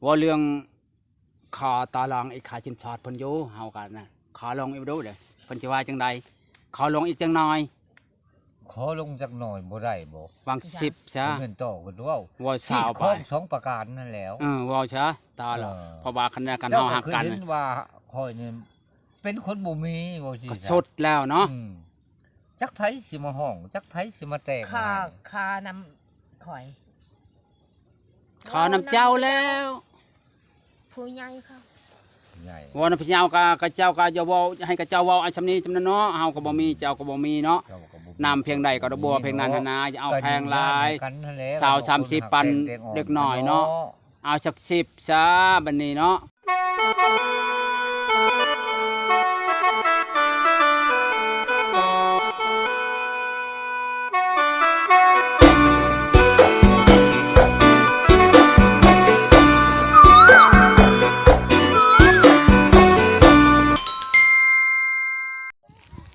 ເວົ້າເລື່ອງຄ່າຕາລາງອີກ ຄ່າສິນສອດເພິ່ນຢູ່ ເຮົາກໍນະ ຂໍລົງອີກດູເດີ້ ເພິ່ນຊິວ່າຈັ່ງໃດ? ຂໍລົງອີກຈັກໜ່ອຍ. ຂໍລົງຈັກໜ່ອຍບໍ່ໄດ້ບໍ? ຫວ່າງສິບຊະ ເງິນຕໍ່ກັນເວົ້າ ເວົ້າຊາວປາຍ ສອງປະການນັ້ນແຫຼ້ວ. ເອີ ເວົ້າຊະ ຕາລາງ ເອີ ເພາະວ່າຄັນ ຄັນເຮົາຮັກກັນ ເຈົ້າກໍຄືເຫັນວ່າຂ້ອຍນີ້ເປັນຄົນບໍ່ມີ ເວົ້າຊີ້ ກໍສຸດແລ້ວເນາະ. ອືມ ຈັກໃຜຊິມາຮ້ອງ ຈັກໃຜຊິມາແຕ່ງ ຄ່າ ໃຫ້ ຄ່ານຳຂ້ອຍ ຄ່ານຳເຈົ້າແລ້ວ ຜູ້ໃຫຍ່ເຂົາ ໃຫຍ່ ເວົ້ານຳພະເຍົາກະ ຂະເຈົ້າກະຢ່າເວົ້າ ໃຫ້ຂະເຈົ້າເວົ້າອັນຊ່ຳນີ້ຊ່ຳນັ້ນເນາະ ເຮົາກໍບໍ່ມີ ເຈົ້າກໍບໍ່ມີເນາະ ເຈົ້າກໍບໍ່ມີ ນ້ຳພຽງໃດກໍບໍ່ພຽງນັ້ນຫັ້ນນາ ຢ່າເອົາແພງຫຼາຍ ຊາວສາມສິບ ປັນເດັກນ້ອຍເນາະ ເອົາຈັກສິບຊະບັດນີ້ເນາະ.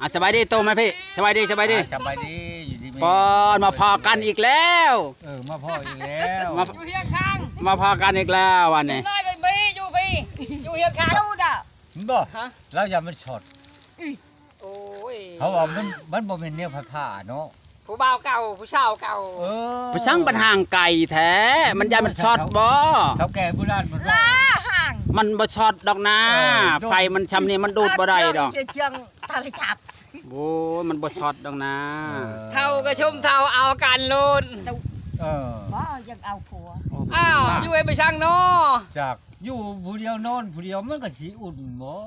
ອ່າ ສະບາຍດີ ໂຕມາພີ້ ສະບາຍດີ ສະບາຍດີ ອ່າ ສະບາຍດີ ຢູ່ດີມີແຮງ ປອດ ມາພໍ້ກັນອີກແລ້ວ ເອີ ມາພໍ້ອີກແລ້ວ ມາ ຢູ່ຮຽງຂ້າງ ມາພໍ້ກັນອີກແລ້ວວັນນີ້ ນ້ອຍໄປບີຢູ່ພີ້ ຢູ່ຮຽງຂ້າງ ເຈົ້າດາ ເຫັນບໍ່? ຮະ? ລາວຢ້ານມັນຊັອດ ໂອ້ຍ ເພາະວ່າມັນ ມັນບໍ່ແມ່ນແນວຜາໆເນາະ ຜູ້ບ່າວເກົ່າ ຜູ້ສາວເກົ່າ ເອີ ໄປສັງບັນຫາງໄກແທ້ ມັນຢ້ານມັນຊັອດບໍ່? ເຖົ້າແກ່ບູຮານມັນ ລາຫ່າງ ມັນບໍ່ຊັອດດອກນາ ເອີ ໄຟມັນຊ່ຳນີ້ມັນດູດບໍ່ໄດ້ດອກ ເຊື່ອງ ເຊື່ອງໂທລະສັບ ໂອ້ຍ ມັນບໍ່ຊັອດດອກນາ ເອີ ເຖົ້າກໍຊົມເຖົ້າເອົາກັນໂລດ ເອີ ບໍ່ຢາກເອົາຜົວ ອ້າວ ຢູ່ໄປສັງເນາະ ຈັກ ຢູ່ຜູ້ດຽວນອນຜູ້ດຽວມັນກໍຊິອຸ່ນບໍ່?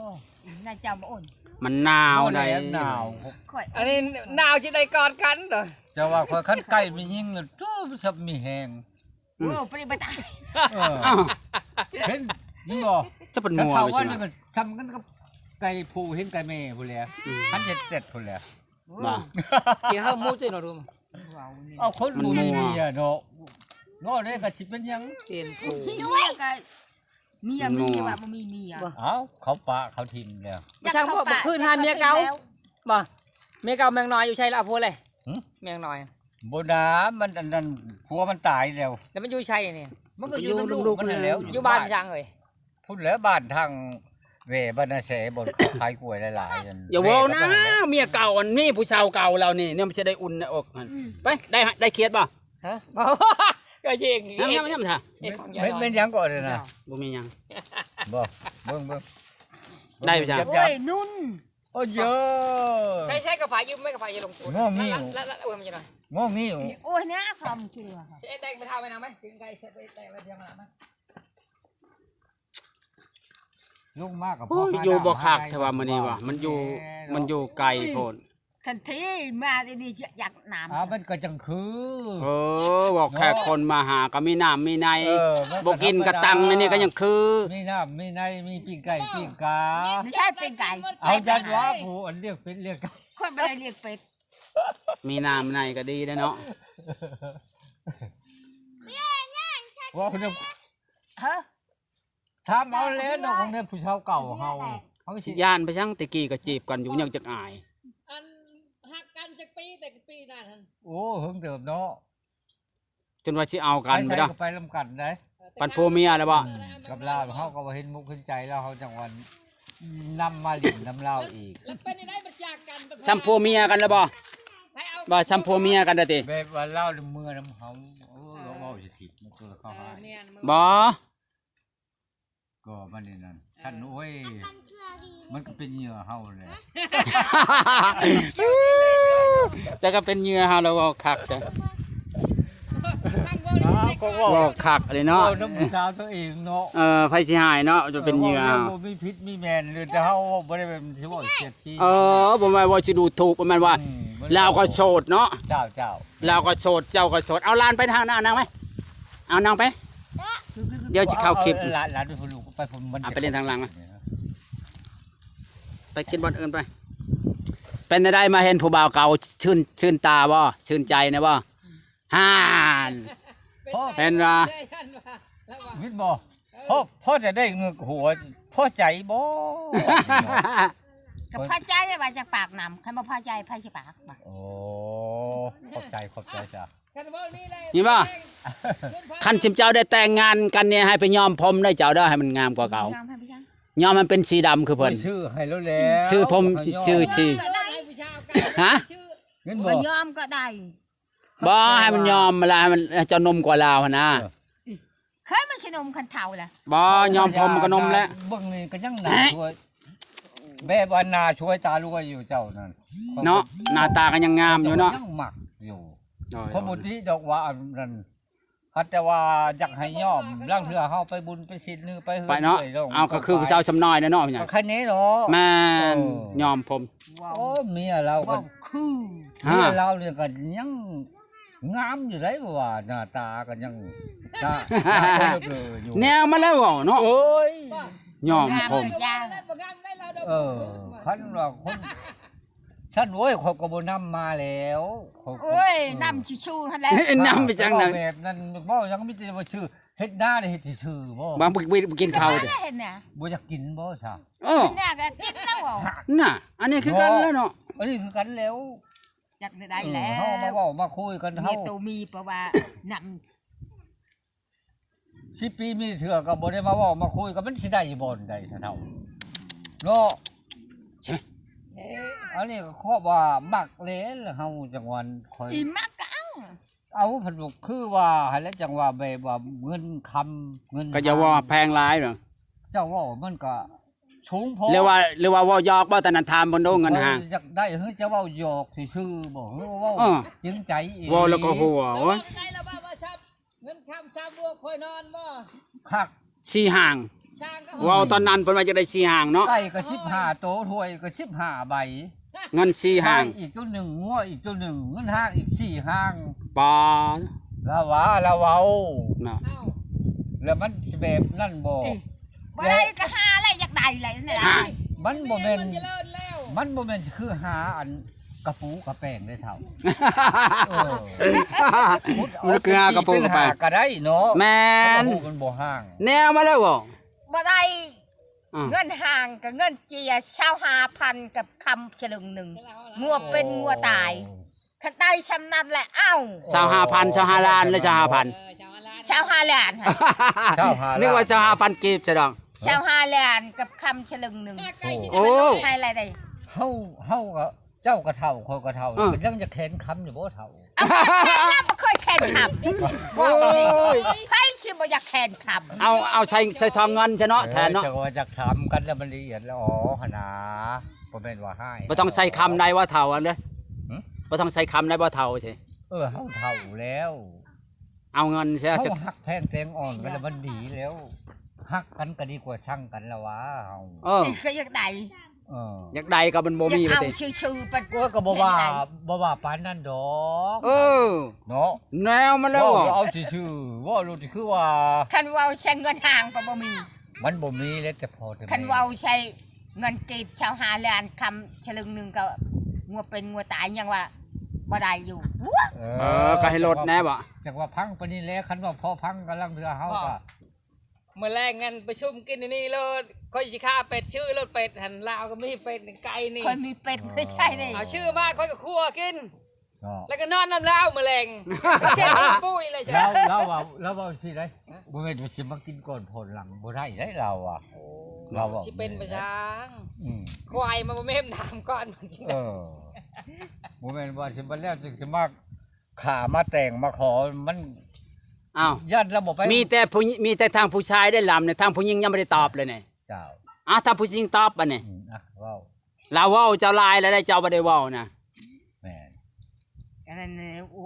ນາຍເຈົ້າບໍ່ອຸ່ນ ມັນໜາວໃດ໋ ໜາວ ຂ້ອຍ ອັນນີ້ໜາວຊິໄດ້ກອດກັນເດີ ເຈົ້າວ່າຂ້ອຍຄັນໃກ້ແມ່ຍິງລະ ໂອ້ ມັນສັບມີແຮງ ອືມ ໂອ້ ປະດິບະຕາຍ ເອີ ອ້າວ ເຫັນ ເຫັນບໍ່ ຈະເປັນງົວ ຄັນເຖົ້າ ໄປຊິ ວ່ານັ້ນກໍຊ່ຳກັນກັບໄກ່ຜູ້ເຫັນໄກ່ແມ່ພຸ້ນແຫຼະ ອືມ ຄັນເຈັດເຈັດພຸ້ນແຫຼະ ໂອ້ ວ່າ ທີ່ເຮົາໝູ່ຕິເນາະ ເອົາຄົນບໍ່ມີເມຍເນາະ ເນາະ ເດ້ກໍຊິເປັນຫຍັງ ເປັນຜູ້ ເມຍມີວ່າບໍ່ມີເມຍ ເອົ້າ ເຂົາປະເຂົາຖິ້ມແລ້ວ ຈັກເຂົາປະ ຄືນຫາເມຍເກົ່າ ບໍ່ ເມຍເກົ່າແມງນ້ອຍຢູ່ໃສລະ ເອົາຜົວເລີຍ ຫຶ ແມງນ້ອຍ ບໍ່ນາ ມັນອັນນັ້ນ ຜົວມັນຕາຍແລ້ວ ແລ້ວມັນຢູ່ໃສນີ້ ມັນກໍຢູ່ນຳລູກມັນຫັ້ນແຫຼ້ວ ຢູ່ບ້ານຫຍັງເອີຍ ພຸ້ນແຫຼະ ບ້ານທາງແຫວບ້ານນາແສ ບ່ອນເຂົາຂາຍກ້ວຍຫຼາຍໆນັ້ນ ຢ່າເວົ້ານະ ເມຍເກົ່າອັນນີ້ ຜູ້ສາວເກົ່າລາວນີ້ ແນວມັນຈະໄດ້ອຸ່ນໃນອົກຫັ້ນ ອືມ ໄປ ໄດ້ ໄດ້ຂຽດບໍ່? ຮະ ກໍຍິງ ຍຳໆໆ ແມ່ນ ແມ່ນຫຍັງກໍໄດ້ນະ ບໍ່ມີຫຍັງ ບໍ່ ເບິ່ງໆ ໄດ້ບໍ່? ໂອ້ຍ ນຸ່ນ ໂອ້ຍ ໃຊ້ ໃຊ້ກະຝາຍ ຢືມໄວ້ກະຝາຍ ຢ່າລົງທຶນ ງໍງິ້ວ ລະ ລະ ລະ ໂອ້ຍ ມັນຈະໜ້ອຍ ງໍງິ້ວ ໂອ້ຍ ນະ ຄວາມເຊື່ອ ເຮັດແຕ່ງໄປເທົ່າໄປນຳໄໝ ເປັນໄກ່ເສັດໄປແຕ່ງໄປເທົ່າມານຳໄໝ ລົງມາກໍ ໂອ້ຍ ຢູ່ບໍ່ຄັກແທ້ວ່າມື້ນີ້ວ່າ ມັນຢູ່ ມັນຢູ່ໄກໂພດ ຄັນທີ່ມາທີ່ນີ້ຢາກນ້ຳ ອ່າ ມັນກໍຈັ່ງຄື ເອີ ເວົ້າແຂກຄົນມາຫາກໍມີນ້ຳມີໃນ ເອີ ບໍ່ກິນກະຕັງໃນນີ້ກໍຍັງຄື ມີນ້ຳມີໃນ ມີປີ້ງໄກ່ປີ້ງກາ ບໍ່ໃຊ່ປີ້ງໄກ່ ເອົາຈັດວ່າຜູ້ອັນລ້ຽງເປັດລ້ຽງໄກ່ ຂ້ອຍບໍ່ໄດ້ລ້ຽງເປັດ ມີນ້ຳໃນກໍດີແລ້ວເນາະ ເວົ້ານຳ ຮະ ຖາມເອົາແຫຼະເນາະ ຂອງແນວຜູ້ສາວເກົ່າເຮົາ ເຮົາຊິຢ້ານໄປສັງ ແຕ່ກີ້ກໍຈີບກັນຢູ່ ຍັງຈັກອາຍ ອັນຮັກກັນຈັກປີ ແຕ່ປີນັ້ນຫັ້ນ ໂອ້ ເຫິງເຕີບເນາະ ຈົນວ່າຊິເອົາກັນ ໄປໃສກໍໄປນຳກັນໄດ໋ ປັນຜົວເມຍແລ້ວບໍ່ ອືມ ກັບລາວ ເຮົາກໍບໍ່ເຫັນມຸກເຫັນໃຈລາວ ເຮົາຈັ່ງວ່ານຳມາຫຼິ້ນນຳລາວອີກ ແລ້ວເປັນຈັ່ງໃດບັດຈາກກັນ ຊ່ຳຜົວເມຍກັນແລ້ວບໍ່ ວ່າຊ່ຳຜົວເມຍກັນໄດ໋ຕິ ແບບວ່າລາວເມືອນຳເຮົາ ໂອ້ ເວົ້າຊິຜິດ ມັນຄືເຂົາຫາຍ ບໍ່ ກໍມັນນີ້ນັ້ນ ເອີ ຊັ້ນ ໂອ້ຍ ມັນກໍເປັນເຫຍື່ອເຮົາແຫຼະ ຈັກກໍເປັນເຫຍື່ອເຮົາແລ້ວ ເວົ້າຄັກແທ້ ເວົ້າຄັກເລີຍເນາະ ເວົ້ານຳຜູ້ສາວຕົວເອງເນາະ ເອີ ໃຜຊິຫາຍເນາະ ຈະເປັນເຫຍື່ອເຮົາ ເວົ້າບໍ່ມີຜິດມີແມ່ນ ແຕ່ເຮົາບໍ່ໄດ້ແບບຊິເວົ້າສຽດສີ ເອີ ບໍ່ແມ່ນວ່າຊິດູຖູກ ບໍ່ແມ່ນວ່າ ອືມ ລາວກໍໂສດເນາະ ເຈົ້າ ເຈົ້າ ລາວກໍໂສດ ເຈົ້າກໍໂສດ ເອົາຫຼານໄປທາງໜ້ານາງໄປ ເອົານາງໄປ ດຽວຊິເຂົ້າຄລິບ ເອົາຫຼານ ຫຼານໄປພຸ້ນລູກ ໄປພຸ້ນ ມັນ ເອົາໄປຫຼິ້ນທາງຫຼັງ ໄປກິນບ່ອນອື່ນໄປ ເປັນແນວໃດ ມາເຫັນຜູ້ບ່າວເກົ່າ ຊື່ນ ຊື່ນຕາບໍ່ ຊື່ນໃຈແດ່ບໍ່ ຫັ້ນ ເຫັນບໍ່ ເຫັນບໍ່ ພໍ ພໍຈະໄດ້ເງືອກຫົວ ພໍໃຈບໍ່ ກໍພໍໃຈວ່າຈະປາກນຳ ຄັນບໍ່ພໍໃຈໃຜຊິປາກ ໂອ້ ຂອບໃຈ ຂອບໃຈຈ້າ ຄັນເວົ້ານີ້ແຫຼະ ມີບໍ່? ຄັນຊຸມເຈົ້າໄດ້ແຕ່ງງານກັນນີ້ ໃຫ້ໄປຍ້ອມຜົມເດີເຈົ້າເດີ ໃຫ້ມັນງາມກວ່າເກົ່າ. ຍ້ອມໃຫ້ໄປຍັງ? ຍ້ອມໃຫ້ມັນເປັນສີດຳຄືເພິ່ນ. ໂອ້ຍ ຊື້ໃຫ້ແລ້ວແລ້ວ ຊື້ຜົມ ຊື້ສີ ກໍໄດ້ ຮະ? ເງິນບໍ່? ກໍຍ້ອມກໍໄດ້. ບໍ່ ໃຫ້ມັນຍອມລະ ໃຫ້ມັນ ໃຫ້ເຈົ້າໜຸ່ມກວ່າລາວຫັ້ນນະ. ເອີ ເຄີຍມັນຊິໜຸ່ມຄັນເຖົ້າລະ. ບໍ່ ຍອມຜົມມັນກໍໜຸ່ມແລ້ວ. ເບິ່ງນີ້ກໍຍັງໜ້າຊ່ວຍ ແບບວ່າໜ້າຊ່ວຍຕາລວຍຢູ່ເຈົ້ານັ້ນເນາະ. ໜ້າຕາກໍຍັງງາມຢູ່ເນາະ ຍັງມັກຢູ່. ໂດຍ ຂ້ອຍບໍ່ຕິດອກວ່າອັນນັ້ນ ຫາກແຕ່ວ່າຢາກໃຫ້ຍອມ ລາງເທື່ອເຮົາໄປບຸນໄປສິນ ຫຼືໄປເຮືອນ ໄປເນາະ ເອື້ອຍນ້ອງ ເອົາ ກໍຄືຜູ້ສາວຊຳນ້ອຍແຫຼະເນາະ ເປັນຫຍັງ ກໍແຄ່ນີ້ເນາະ. ແມ່ນ ເອີ ຍອມຜົມ. ໂອ້ ເມຍລາວກໍ ເວົ້າຄື ເມຍລາວນີ້ກໍຍັງງາມຢູ່ໄດ໋ ວ່າໜ້າຕາກໍຍັງ ຕາ ຕາເລີຢູ່. ແນວມາແລ້ວເວົ້າເນາະ. ໂອ້ຍ ຍອມຜົມ. ເອີ ຄັນວ່າຄົນ ຊັ້ນ ໂອ້ຍ ຂ້ອຍກໍບໍ່ນຳມາແລ້ວ ຂ້ອຍກໍ ໂອ້ຍ ເອີ ນຳຊື່ໆຫັ້ນແຫຼະ. ນຳໄປຈັ່ງນັ້ນ ເວົ້າແບບນັ້ນ ເວົ້າຫຍັງມີແຕ່ວ່າຊື່ ເຮັດນາໄດ້ເຮັດຊື່ໆບໍ່? ບໍ່ ບໍ່ ບໍ່ກິນເຂົ້າຕິ ເຮັດນາ ບໍ່ຢາກກິນບໍ່ຊະ? ເອີ ເຮັດນາກໍກິນແລ້ວ. ຫັ້ນນະ ອັນນີ້ຄືກັນແລ້ວເນາະ ອັນນີ້ຄືກັນແລ້ວ. ຈັກໄດ້ແລ້ວ ເອີ ເຮົາມາເວົ້າມາຄຸຍກັນ ເຮົາໂຕມີ ເພາະວ່ານຳ ສິບປີມີເທື່ອກໍບໍ່ໄດ້ມາເວົ້າມາຄຸຍກັນ ມັນຊິໄດ້ບ່ອນໃດຊະເຖົ້າເນາະ. ອັນນີ້ກໍຄອບວ່າມັກແຫຼະ ເຮົາຈັ່ງວ່າຂ້ອຍ ອີມັກກໍເອົາ ເອົາ ເພິ່ນບອກຄືວ່າຫັ້ນແຫຼະ ຈັ່ງວ່າແບບວ່າເງິນຄຳ ເງິນ ກໍຢ່າເວົ້າແພງຫຼາຍເນາະ ເຈົ້າເວົ້າມັນກໍສູງໂພດ ຫຼືວ່າ ຫຼືວ່າເວົ້າຢອກບໍ່? ຕອນນັ້ນຖາມເພິ່ນດູເງິນຫ້າງ ຢາກໄດ້ ເຮີ ຈະເວົ້າຢອກຊື່ໆບໍ່ ເຮີ ເວົ້າ ເອີ ຈິງໃຈອີກ ເວົ້າແລ້ວກໍຫົວ ໂອ້ຍ ໄດ້ລະບໍ່ວ່າຊັບ ເງິນຄຳຊາວບົວ ຂ້ອຍນອນບໍ່ ຄັກ ສີ່ຫ້າງ ຊ່າງກໍ ເວົ້າຕອນນັ້ນເພິ່ນວ່າຈະໄດ້ສີ່ຫ້າງເນາະ ໄກ່ກໍສິບຫ້າໂຕ ຖ້ວຍກໍສິບຫ້າໃບ ເງິນສີ່ຫ້າງ ໄກ່ອີກໂຕໜຶ່ງ ງົວອີກໂຕໜຶ່ງ ເງິນຫ້າງອີກສີ່ຫ້າງ ປາ ລາວວ່າ ລາວເວົ້າເນາະ ເອົ້າ ແລ້ວມັນຊິແບບນັ້ນບໍ່? ບໍ່ໄດ້ກໍຫາແຫຼະ ຢາກໄດ້ແຫຼະ ມັນບໍ່ແມ່ນ ມັນບໍ່ແມ່ນຄືຫາອັນ ກະປູກະແປງເດ້ເຖົ້າ ເອີ ມັນຄືຫາກະປູກະແປງກໍໄດ້ເນາະ ແມ່ນ ມັນບໍ່ຫ່າງ ແນວມາແລ້ວບໍ່? ບໍ່ໄດ້ ອືມ ເງິນຫ້າງກໍເງິນເຈຍ ຊາວຫ້າພັນກັບຄຳສະລຶງໜຶ່ງ ງົວເປັນງົວຕາຍ ໂອ້ ຄັນໄດ້ຊ່ຳນັ້ນແຫຼະ ເອົ້າ ຊາວຫ້າພັນ ຊາວຫ້າລ້ານ ຫຼື ຊາວຫ້າພັນ ຊາວຫ້າລ້ານ ຊາວຫ້າລ້ານ ນຶກວ່າຊາວຫ້າພັນກີບຊະດອກ ຊາວຫ້າລ້ານກັບຄຳສະລຶງໜຶ່ງ ໂອ້ ໃຫ້ລາຍໄດ້ ເຮົາ ເຮົາກໍ ເຈົ້າກໍເຖົ້າ ຂ້ອຍກໍເຖົ້າ ເອີ ກໍຍັງຈະແຄນຄຳຢູ່ບໍ່ເຖົ້າ? ເອົາ ແຄນແລ້ວ ບໍ່ເຄີຍແຄນຄຳ ໂອ້ຍ ເວົ້ານີ້ ໃຜຊິບໍ່ຢາກແຄນຄຳ? ເອົາ ເອົາໃສ່ ໃສ່ທອງເງິນຊະເນາະ ເອີ ແທນເນາະ ຈັກວ່າຢາກຖາມກັນແລ້ວມັນລະອຽດລະອໍຫັ້ນນາ ບໍ່ແມ່ນວ່າຮ້າຍ ບໍ່ຕ້ອງໃສ່ຄຳໄດ້ບໍ່ເຖົ້າ ອັນເດີ ຫຶ? ບໍ່ຕ້ອງໃສ່ຄຳໄດ້ບໍ່ເຖົ້າ ຊິ ເອີ ເຮົາເຖົ້າແລ້ວ ເອົາເງິນເສຍ ເຮົາຮັກແພງແຕງອ່ອນກັນແລ້ວມັນດີແລ້ວ ຮັກກັນກໍດີກວ່າຊັງກັນລະວ່າເຮົາ ເອີ ກໍຢາກໄດ້ ເອີ ຢາກໄດ້ກໍມັນບໍ່ມີ ຢາກເອົາຊື່ໆ ປະ ໂອ້ຍ ກໍບໍ່ວ່າ ບໍ່ວ່າປານນັ້ນດອກ ເອີ ເນາະ ແນວມັນແລ້ວ ເວົ້າເອົາຊື່ໆ ເວົ້າໂລດຄືວ່າ ຄັນເວົ້າໃຊ້ເງິນຫ້າງກໍບໍ່ມີ ມັນບໍ່ມີແລ້ວ ແຕ່ພໍແຕ່ ຄັນເວົ້າໃຊ້ເງິນກີບຊາວຫ້າລ້ານຄຳສະລຶງໜຶ່ງກໍງົວເປັນງົວຕາຍ ຍັງວ່າບໍ່ໄດ້ຢູ່ ເອີ ເອີ ກໍໃຫ້ລົດແດ່ບໍ່ ຈັ່ງວ່າພັງປານນີ້ແຫຼະ ຄັນວ່າພໍພັງກຳລັງເທື່ອເຮົາກໍ ມື້ແລງຫັ້ນປະຊຸມກິນຢູ່ນີ້ໂລດ ຂ້ອຍຊິຂ້າເປັດ ຊື້ໂລດເປັດຫັ້ນ ລາວກໍມີເປັດ ໄກ່ນີ້ ຂ້ອຍມີເປັດ ເອີ ຂ້ອຍໃຊ້ໄດ້ ເອົາຊື້ມາຂ້ອຍກໍຄົວກິນ ເນາະ ແລ້ວກໍນອນນຳລາວມື້ແລງ ເຊັດປຸ້ຍເລີຍ ລາວ ລາວເວົ້າ ລາວເວົ້າຊີ້ໄດ໋ ບໍ່ແມ່ນວ່າຊິມາກິນກ່ອນຜ່ອນຫຼັງ ບໍ່ໄດ້ໄດ໋ລາວວ່າ ໂອ້ ລາວເວົ້າ ຊິເປັນປະຊາງ ອືມ ຄວາຍມາບໍ່ແມ່ນນຳກ່ອນ ເອີ ບໍ່ແມ່ນວ່າຊິມາແລ້ວຈຶ່ງຊິມາຂ້າມາແຕ່ງມາຂໍ ມັນ ອ້າວ ຢ້ານລາວບໍ່ໄປ ມີແຕ່ຜູ້ ມີແຕ່ທາງຜູ້ຊາຍໄດ້ລຳນີ້ ທາງຜູ້ຍິງຍັງບໍ່ໄດ້ຕອບເລີຍນີ້ ເຈົ້າ ອ້າວ ທາງຜູ້ຍິງຕອບບັດນີ້ ອືມ ອ່ະ ເວົ້າ ລາວເວົ້າເຈົ້າຫຼາຍແລ້ວເຈົ້າບໍ່ໄດ້ເວົ້ານະ ແມ່ນ ອັນນັ້ນ ໂອ້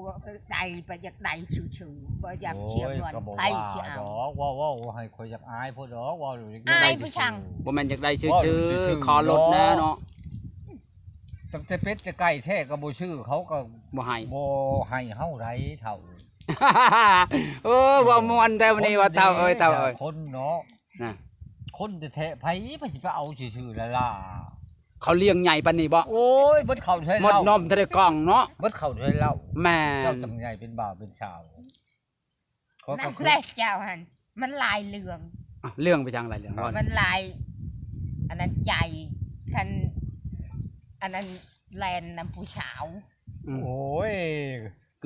ໄດ້ ບໍ່ຢາກໄດ້ຊື່ໆ ບໍ່ຢາກເສຍເງິນ ໂອ້ຍ ໃຜຊິເອົາ ກໍບໍ່ວ່າດອກ ເວົ້າ ເວົ້າໃຫ້ຂ້ອຍຢາກອາຍໂພດດອກ ເວົ້າ ອາຍຜູ້ຊ່າງ ບໍ່ແມ່ນຢາກໄດ້ຊື່ໆ ຂໍລົດແດ່ເນາະ ຕັ້ງແຕ່ເປັດແຕ່ໄກ່ແທ້ກໍບໍ່ຊື້ ເຂົາກໍບໍ່ໃຫ້ ບໍ່ໃຫ້ເຮົາໄດ໋ເຖົ້າ ເອີ ເວົ້າມ່ວນແທ້ມື້ນີ້ວ່າເຖົ້າເອີຍ ເຖົ້າເອີຍ ຄົນເນາະ ນະ ຄົນແທ້ໆ ໃຜ ໃຜຊິໄປເອົາຊື່ໆລະລະ ເຂົາລ້ຽງໃຫຍ່ປານນີ້ບໍ່? ໂອ້ຍ ໝົດເຂົ້າໄທເຫຼົ້າ ໝົດນົມໄທກ່ອງເນາະ ໝົດເຂົ້າໄທເຫຼົ້າ ແມ່ນ ເຈົ້າຈັ່ງໃຫຍ່ເປັນບ່າວເປັນສາວ ນັ້ນແຫຼະເຈົ້າຫັ້ນ ມັນຫຼາຍເລື່ອງ ອ້າວ ເລື່ອງໄປທາງໃດເລື່ອງ ມັນຫຼາຍ ອັນນັ້ນໃຈ ຄັນ ອັນນັ້ນແລ່ນນຳຜູ້ສາວ ອືມ ໂອ້ຍ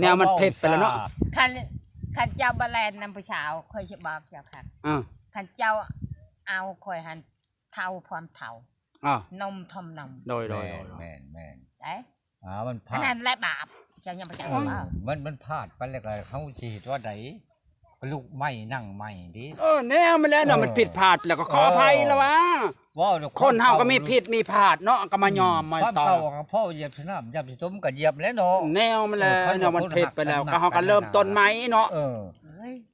ແນວມັນເຜັດໄປແລ້ວເນາະ ຄັນ ຄັນເຈົ້າບໍ່ແລ່ນນຳຜູ້ສາວ ຂ້ອຍຊິບອກເຈົ້າຄັກ ເອີ ຄັນເຈົ້າເອົາຂ້ອຍຫັ້ນ ເຖົ້າພວມເຖົ້າ ເອີ ນົມທອມນົມ ໂດຍ ໂດຍ ໂດຍ ແມ່ນ ແມ່ນ ເດ້ ອ່າ ມັນພາດ ອັນນັ້ນແຫຼະບາບ ເຈົ້າຍັງບໍ່ຈັກ ເອີ ວ່າ ມັນ ມັນພາດໄປແລ້ວກໍເຮົາຊິເຮັດວ່າໃດ ກໍລຸກໃໝ່ນັ່ງໃໝ່ເດ້ ເອີ ແນວມັນແຫຼະເນາະ ເອີ ມັນຜິດພາດແລ້ວກໍຂໍອະໄພ ເອີ ລະວ່າ ເວົ້າແລ້ວ ຄົນເຮົາກໍມີຜິດມີພາດເນາະ ກໍມາຍອມ ອືມ ມາຕໍ່ ຄວາມເກົ່າກໍພໍຢຽບສະໜາມ ຢາບຊິຕົມກໍຢຽບແຫຼະເນາະ ແນວມັນແຫຼະ ເອີ ເນາະ ມັນຜິດໄປແລ້ວ ກໍເຮົາກໍເລີ່ມຕົ້ນໃໝ່ເນາະ ເອີ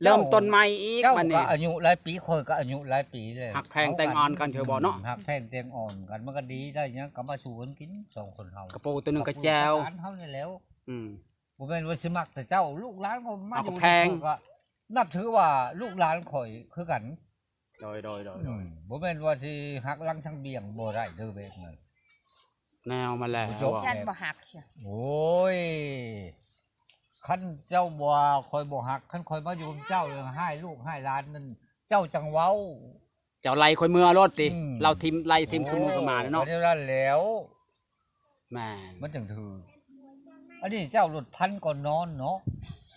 ເລີ່ມຕົ້ນໃໝ່ອີກ ເຈົ້າ ບັດນີ້ ກໍອາຍຸຫຼາຍປີ ຂ້ອຍກໍອາຍຸຫຼາຍປີແລ້ວ ຮັກແພງແຕ່ງອ່ອນກັນ ເທື່ອບໍ່ເນາະ ອືມ ຮັກແພງແຕ່ງອ່ອນກັນ ມັນກໍດີໄດ້ຫຍັງ ກໍມາສູ່ກັນກິນສອງຄົນເຮົາ ກະປູໂຕໜຶ່ງກະແຈ່ວ ເຮົານີ້ແຫຼ້ວ ອືມ ບໍ່ແມ່ນວ່າຊິມັກແຕ່ເຈົ້າ ລູກຫຼານກໍມາຢູ່ນຳ ຂ້ອຍກໍນັບຖືວ່າລູກຫຼານຂ້ອຍຄືກັນ ໂດຍ ໂດຍ ໂດຍ ອືມ ບໍ່ແມ່ນວ່າຊິຫັກຫຼັງສັງບຽງ ບໍ່ໄດ້ເດີແບບນັ້ນ ແນວມັນແຫຼະ ບໍ່ຈົບ ຢ້ານບໍ່ຮັກ ໂອ້ຍ ຄັນເຈົ້າວ່າຂ້ອຍບໍ່ຮັກ ຄັນຂ້ອຍມາຢູ່ນຳເຈົ້າ ແລ້ວຮ້າຍລູກຮ້າຍຫຼານນັ້ນ ເຈົ້າຈັ່ງເວົ້າ ເຈົ້າໄລ່ຂ້ອຍເມືອໂລດຕິ ອືມ ລາວຖິ້ມ ໄລ່ຖິ້ມຄືໝູຄືໝາເນາະ ໂອ້ ແນວນັ້ນແຫຼ້ວ ແມ່ນ ມັນຈັ່ງຖືກ ອັນນີ້ເຈົ້າລົດພັນກ່ອນນອນເນາະ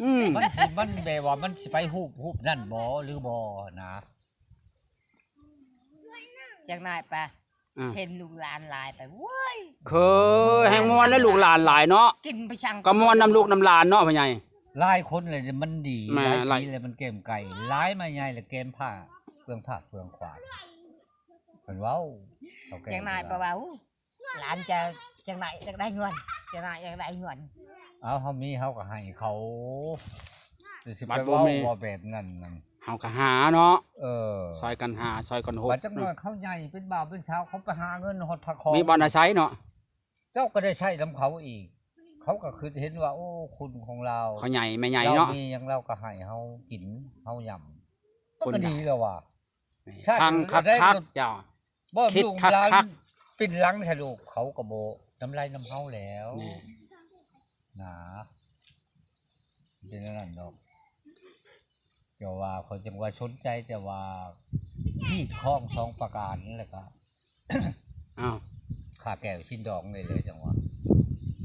ອືມ ມັນຊິ ມັນແບບວ່າມັນຊິໄປຮູບ ຮູບນັ້ນບໍ່ ຫຼືບໍ່ນະ ຈັກໜ້ອຍປະ ອ່າ ເຫັນລູກຫຼານຫຼາຍໄປ ໂອ້ຍ ຄືແຮ່ງມ່ວນແລ້ວ ລູກຫຼານຫຼາຍເນາະ ກິນໄປຊັ່ງ ກໍມ່ວນນຳລູກນຳຫຼານເນາະ ພໍ່ໃຫຍ່ ຫຼາຍຄົນເລີຍ ມັນດີ ແມ່ນ ຫຼາຍປີແລ້ວ ມັນແກ້ມໄກ່ ຫຼາຍມາໃຫຍ່ແລ້ວ ແກ້ມຜ້າເຟືອງ ຜ້າເຟືອງຂວາ ເພິ່ນເວົ້າ ເຖົ້າແກ່ ຈັ່ງນາຍ ເພິ່ນວ່າ ປະວ່າ ຫຼານຈະຈັ່ງໃດ ຢາກໄດ້ເງິນ ຈັ່ງໃດ ຢາກໄດ້ເງິນ ເອົາ ເຮົາມີເຮົາກໍໃຫ້ເຂົາ ຊິໄປເວົ້າ ບໍ່ແມ່ນ ເວົ້າແບບນັ້ນ ເຮົາກໍຫາເນາະ ເອີ ຊ່ອຍກັນຫາ ຊ່ອຍກັນຫົບ ບັດຈັກໜ້ອຍເຂົາໃຫຍ່ເປັນບ່າວເປັນສາວ ເຂົາໄປຫາເງິນຮອດພະຄອງ ມີບ່ອນອາໄສເນາະ ເຈົ້າກໍໄດ້ໃຊ້ນຳເຂົາອີກ ເຂົາກໍຄິດເຫັນວ່າ ໂອ້ ຄຸນຂອງລາວ ເຂົາໃຫຍ່ແມ່ໃຫຍ່ເນາະ ລາວມີຫຍັງລາວກໍໃຫ້ເຮົາກິນ ເຮົາຫຍ້ຳ ມັນກໍດີແລ້ວວ່າ ຄັກໆ ເຈົ້າ ບໍ່ ລູກຫຼານປິ່ນຫຼັງໃສ່ລູກ ເຂົາກໍບໍ່ນຳໄລນຳເຮົາແລ້ວ ນະ ເປັນອັນນັ້ນດອກ ເຈົ້າວ່າ ຂ້ອຍຈັ່ງວ່າສົນໃຈ ແຕ່ວ່າຮີດຄອງສອງປະການ ແລ້ວກໍ ອ້າວ ຂ້າແກ້ວຊິນດອງນີ້ແຫຼະ ຈັ່ງວ່າ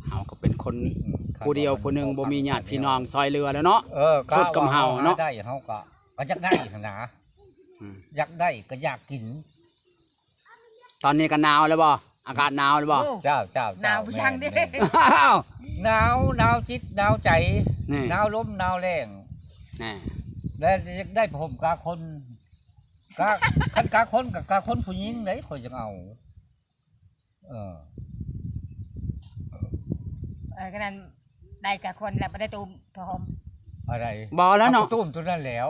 ເຮົາກໍເປັນຄົນ ອືມ ຜູ້ດຽວຜູ້ໜຶ່ງ ບໍ່ມີຍາດພີ່ນ້ອງຊ່ອຍເຫຼືອແລ້ວເນາະ ເອີ ສຸດກັບເຮົາເນາະ ໄດ້ ເຮົາກໍ ກໍຢາກໄດ້ຫັ້ນນະ ອືມ ຢາກໄດ້ກໍຢາກກິນ ຕອນນີ້ກໍໜາວແລ້ວບໍ່? ອາກາດໜາວແລ້ວບໍ່? ໂອ້ ເຈົ້າ ເຈົ້າ ເຈົ້າ ໜາວບໍ່ຊ່າງເດ້ ແມ່ນ ແມ່ນ ໜາວ ໜາວຈິດໜາວໃຈ ນີ້ ໜາວລົມໜາວແລ້ງ ນີ້ ແລະ ຢາກໄດ້ຜ້າຫົ່ມກາຄົນ ກາ ຄັນກາຄົນກໍກາຄົນຜູ້ຍິງເດ້ ຂ້ອຍຈັ່ງເອົາ ເອີ ເອີ ກໍນັ້ນ ໄດ້ກະຄົນແລ້ວບໍ່ໄດ້ຕຸ້ມຜ້າຫົ່ມ ອະໄລ ບໍ່ແລ້ວເນາະ ເອົາຕຸ້ມຕົວນັ້ນແລ້ວ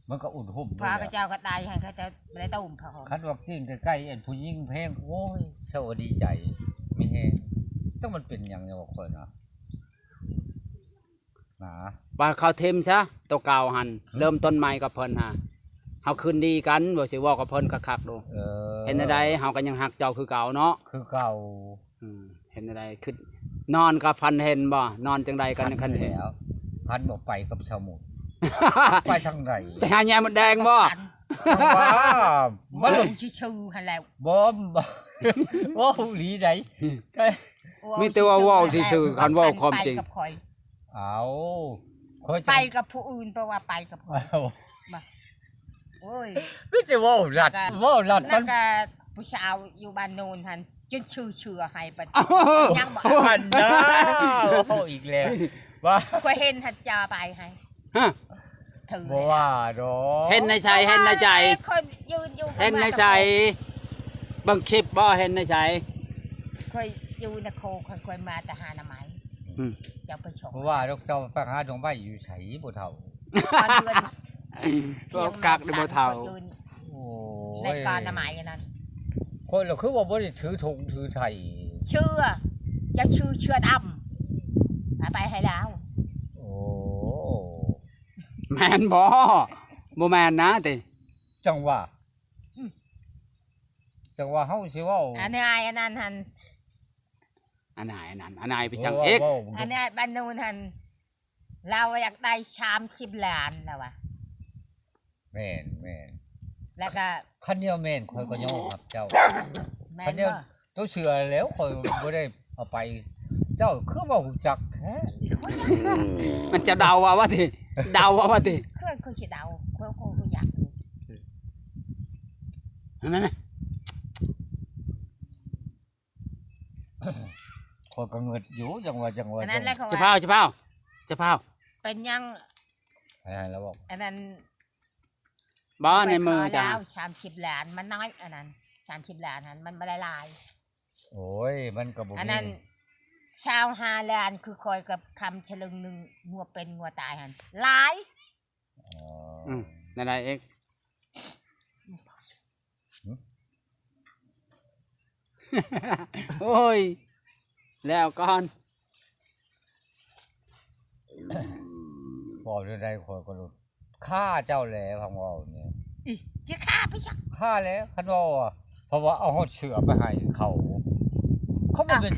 ມັນກໍອຸ່ນຫຸ້ມ ພະເຈົ້າກໍໄດ້ ໃຫ້ເຂົາເຈົ້າບໍ່ໄດ້ຕຸ້ມຜ້າຫົ່ມ ຄັນວ່າກິນໃກ້ໆ ອັນຜູ້ຍິງແພງ ໂອ້ຍ ເຊົາດີໃຈ ມີແຮງ ຈັກມັນເປັນຫຍັງ ຍັງວ່າຂ້ອຍນະ ນະ ວ່າເຂົາຖິ້ມຊະ ໂຕເກົ່າຫັ້ນ ເລີ່ມຕົ້ນໃໝ່ກັບເພິ່ນຫາ ເຮົາຄືນດີກັນ ວ່າຊິເວົ້າກັບເພິ່ນຄັກໆດູ ເອີ ເຮັດແນວໃດ ເຮົາກໍຍັງຮັກເຈົ້າຄືເກົ່າເນາະ ຄືເກົ່າ ອືມ ເຮັດແນວໃດ ຄືນອນກໍຝັນເຫັນບໍ່? ນອນຈັ່ງໃດກໍຍັງຝັນເຫັນ ຝັນບໍ່ໄປກັບຊາວມຸດ ໄປທາງໃດ? ໄປຫາແຍມມົດແດງບໍ່? ວ່າ ມັນລົງຊື່ໆຫັ້ນແຫຼະ ບໍ່ ບໍ່ ເວົ້າອີ່ຫຼີໃດ ມີແຕ່ວ່າເວົ້າຊື່ໆ ຄັນເວົ້າຄວາມຈິງ ເອົາ ຂ້ອຍໄປກັບຜູ້ອື່ນ ແປວ່າໄປກັບຂ້ອຍ ບໍ່ ໂອ້ຍ ມີແຕ່ເວົ້າລັດ ເວົ້າລັດ ນັ້ນກະຜູ້ສາວຢູ່ບ້ານໂນນຫັ້ນ ຈົນຊື່ເຊື່ອໃຫ້ປະ ຍັງບໍ່ ອັນນາ ເວົ້າອີກແລ້ວ ວ່າ ຂ້ອຍເຫັນຫັ້ນຈະໄປໃຫ້ ຮະ ບໍ່ວ່າດອກ ເຫັນໃນໃສ ເຫັນໃນໃຈ ຂ້ອຍຢືນຢູ່ ເຫັນໃນໃສ ເບິ່ງຄລິບບໍ່ ເຫັນໃນໃສ ຂ້ອຍຢູ່ນະໂຄ ຂ້ອຍ ຂ້ອຍມາແຕ່ຫາໜໍ່ໄມ້ ອືມ ເຈົ້າໄປຊອກ ບໍ່ວ່າດອກ ເຈົ້າໄປຫາດອກໄມ້ຢູ່ໃສບໍ່ເຖົ້າ ເຮືອນ ເວົ້າຄັກເດີບໍ່ເຖົ້າ ໂອ້ຍ ໃນການໜໍ່ໄມ້ອັນນັ້ນ ຂ້ອຍລະຄືວ່າບໍ່ໄດ້ຖືຖົງຖືໄຖ ເຊື່ອ ຈະຊື່ເຊື່ອດຳ ເອົາໄປໃຫ້ລາວ ໂອ້ ແມ່ນບໍ່? ບໍ່ແມ່ນນະຕິ ຈັ່ງວ່າ ອືມ ຈັ່ງວ່າເຮົາຊິເວົ້າ ອັນອ້າຍອັນນັ້ນຫັ້ນ ອັນອ້າຍອັນນັ້ນ ອັນອ້າຍໄປຈັ່ງອີກ ເອີ ເວົ້າ ອັນອ້າຍບ້ານໂນນຫັ້ນ ລາວຢາກໄດ້ສາມສິບລ້ານລາວວ່າ ແມ່ນໆ ແລ້ວກະ ຄັນແນວແມ່ນຂ້ອຍກໍຍອມຮັບເຈົ້າ ແມ່ນບໍ່? ໂຕເຊື່ອແລ້ວ ຂ້ອຍບໍ່ໄດ້ເອົາໄປ ເຈົ້າຄືວ່າຮູ້ຈັກແທ້ ມັນຈະເດົາວ່າວ່າຕິ ເດົາເອົາວ່າຕິ ເພິ່ນຄືຊິເດົາ ຂ້ອຍ ຂ້ອຍ ຂ້ອຍຢາກຮູ້ ນັ້ນນະ ຂ້ອຍກໍງຶດຢູ່ ຈັ່ງວ່າ ຈັ່ງວ່າ ອັນນັ້ນແຫຼະ ຈັ່ງ ເຈົ້າພາວ ເຈົ້າພາວ ເຈົ້າພາວ ເປັນຫຍັງ ໃຫ້ ໃຫ້ລາວບອກ ອັນນັ້ນ ບໍ່ ໃນມືເຈົ້າ ສາມສິບລ້ານ ມັນນ້ອຍ ອັນນັ້ນ ສາມສິບລ້ານຫັ້ນ ມັນບໍ່ໄດ້ຫຼາຍ. ໂອ້ຍ ມັນກໍບໍ່ມີ ອັນນັ້ນ ຊາວຫ້າລ້ານ ຄືຂ້ອຍກັບຄຳສະລຶງໜຶ່ງ ງົວເປັນງົວຕາຍຫັ້ນ ຫຼາຍ. ອໍ ອືມ ແນວໃດອີກ? ຫຶ? ໂອ້ຍ ແລ້ວກ່ອນ ເວົ້າແນວໃດ ຂ້ອຍກໍ ຂ້າເຈົ້າແຫຼະ ຟັງເວົ້ານີ້ ອີ ຊິຂ້າໄປຊະ ຂ້າແຫຼະ ຄັນເວົ້າ ເພາະວ່າເອົາຮອດເສືອໄປໃຫ້ເຂົາ ເຂົາບໍ່ ອ່ະ ເປັນ